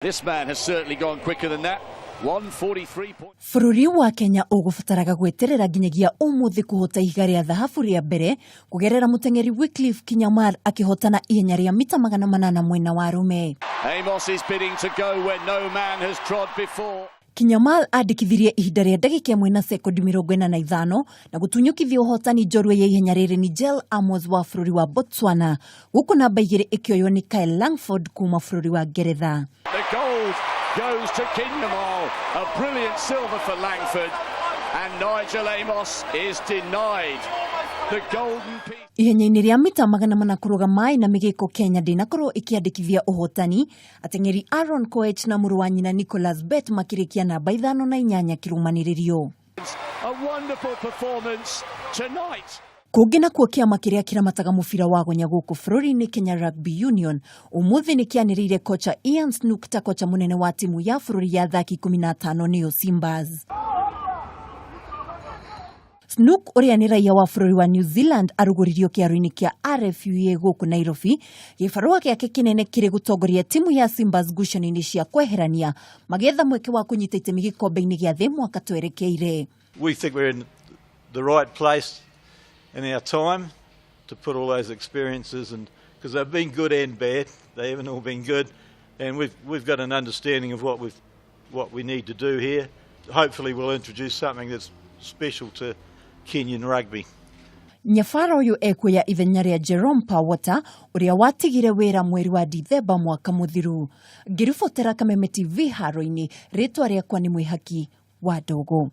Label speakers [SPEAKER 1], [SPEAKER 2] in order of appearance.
[SPEAKER 1] This man has certainly gone quicker than that. 143.
[SPEAKER 2] Bũrũri wa Kenya ũgũbataraga gweterera nginyagia ũmũthĩ kũhota ihiga rĩa thahabu rĩa mbere kũgerera mũteng'eri Wycliffe Kinyamal akĩhotana ihenya rĩa mita 800 mwena wa arũme.
[SPEAKER 1] Amos is bidding to go where no man has trod before.
[SPEAKER 2] Kinyamal andĩkithirie ihinda rĩa ndagĩka ĩmwe na sekondi 45 na gũtunyũkithia ũhotani njorua ya ihenya rĩrĩ Nigel Amos wa bũrũri wa Botswana, gũkũ namba igĩrĩ ĩkĩoywo nĩ Kyle Langford kuma bũrũri wa Ngeretha.
[SPEAKER 1] The gold goes to Kinyamal, a brilliant silver for Langford, and Nigel Amos is denied the golden piece.
[SPEAKER 2] Ihenya-inĩ rĩa mita 400 kũrũga maĩ na mĩgĩko Kenya ndĩnakorwo ĩkĩandĩkithia ũhotani, ateng'eri Aaron Koech na mũrũ wa nyina Nicholas Bett makĩrĩkia namba ithano na inyanya kĩrũmanĩrĩrio.
[SPEAKER 1] A wonderful performance tonight.
[SPEAKER 2] Kũngĩ nakuo kĩama kĩrĩa kĩramataga mũbira wa gonya gũkũ bũrũri-inĩ Kenya Rugby Union ũmũthĩ nĩ kĩanĩrĩire kocha Ian Snook ta kocha mũnene wa timu ya bũrũri ya athaki 15 nĩyo Simbas. Snook ũrĩa nĩ raia wa bũrũri wa New Zealand arugũririo kĩharo-inĩ kĩa RFUEA gũkũ Nairobi, gĩbarũa gĩake kĩnene kĩrĩ gũtongoria timu ya Simbas ngucanio-inĩ cia kweherania magĩetha mweke wa kũnyita itemi gĩkombe-inĩ gĩa thĩ mwaka twerekeire.
[SPEAKER 3] We think we're in the right place in our time to put all those experiences, and because they've been good and bad, they haven't all been good, and we've got an understanding of what we need to do here. Hopefully we'll introduce something that's special to Kenyan rugby.
[SPEAKER 2] Nyabara ũyũ ekuoya ithenya rĩa Jerome Pawota ũrĩa watigire wĩra mweri wa Dithemba mwaka mũthiru. Ngĩribotera Kameme TV haro-inĩ, rĩtwa rĩakwa nĩ Mwĩhaki wa Ndogo.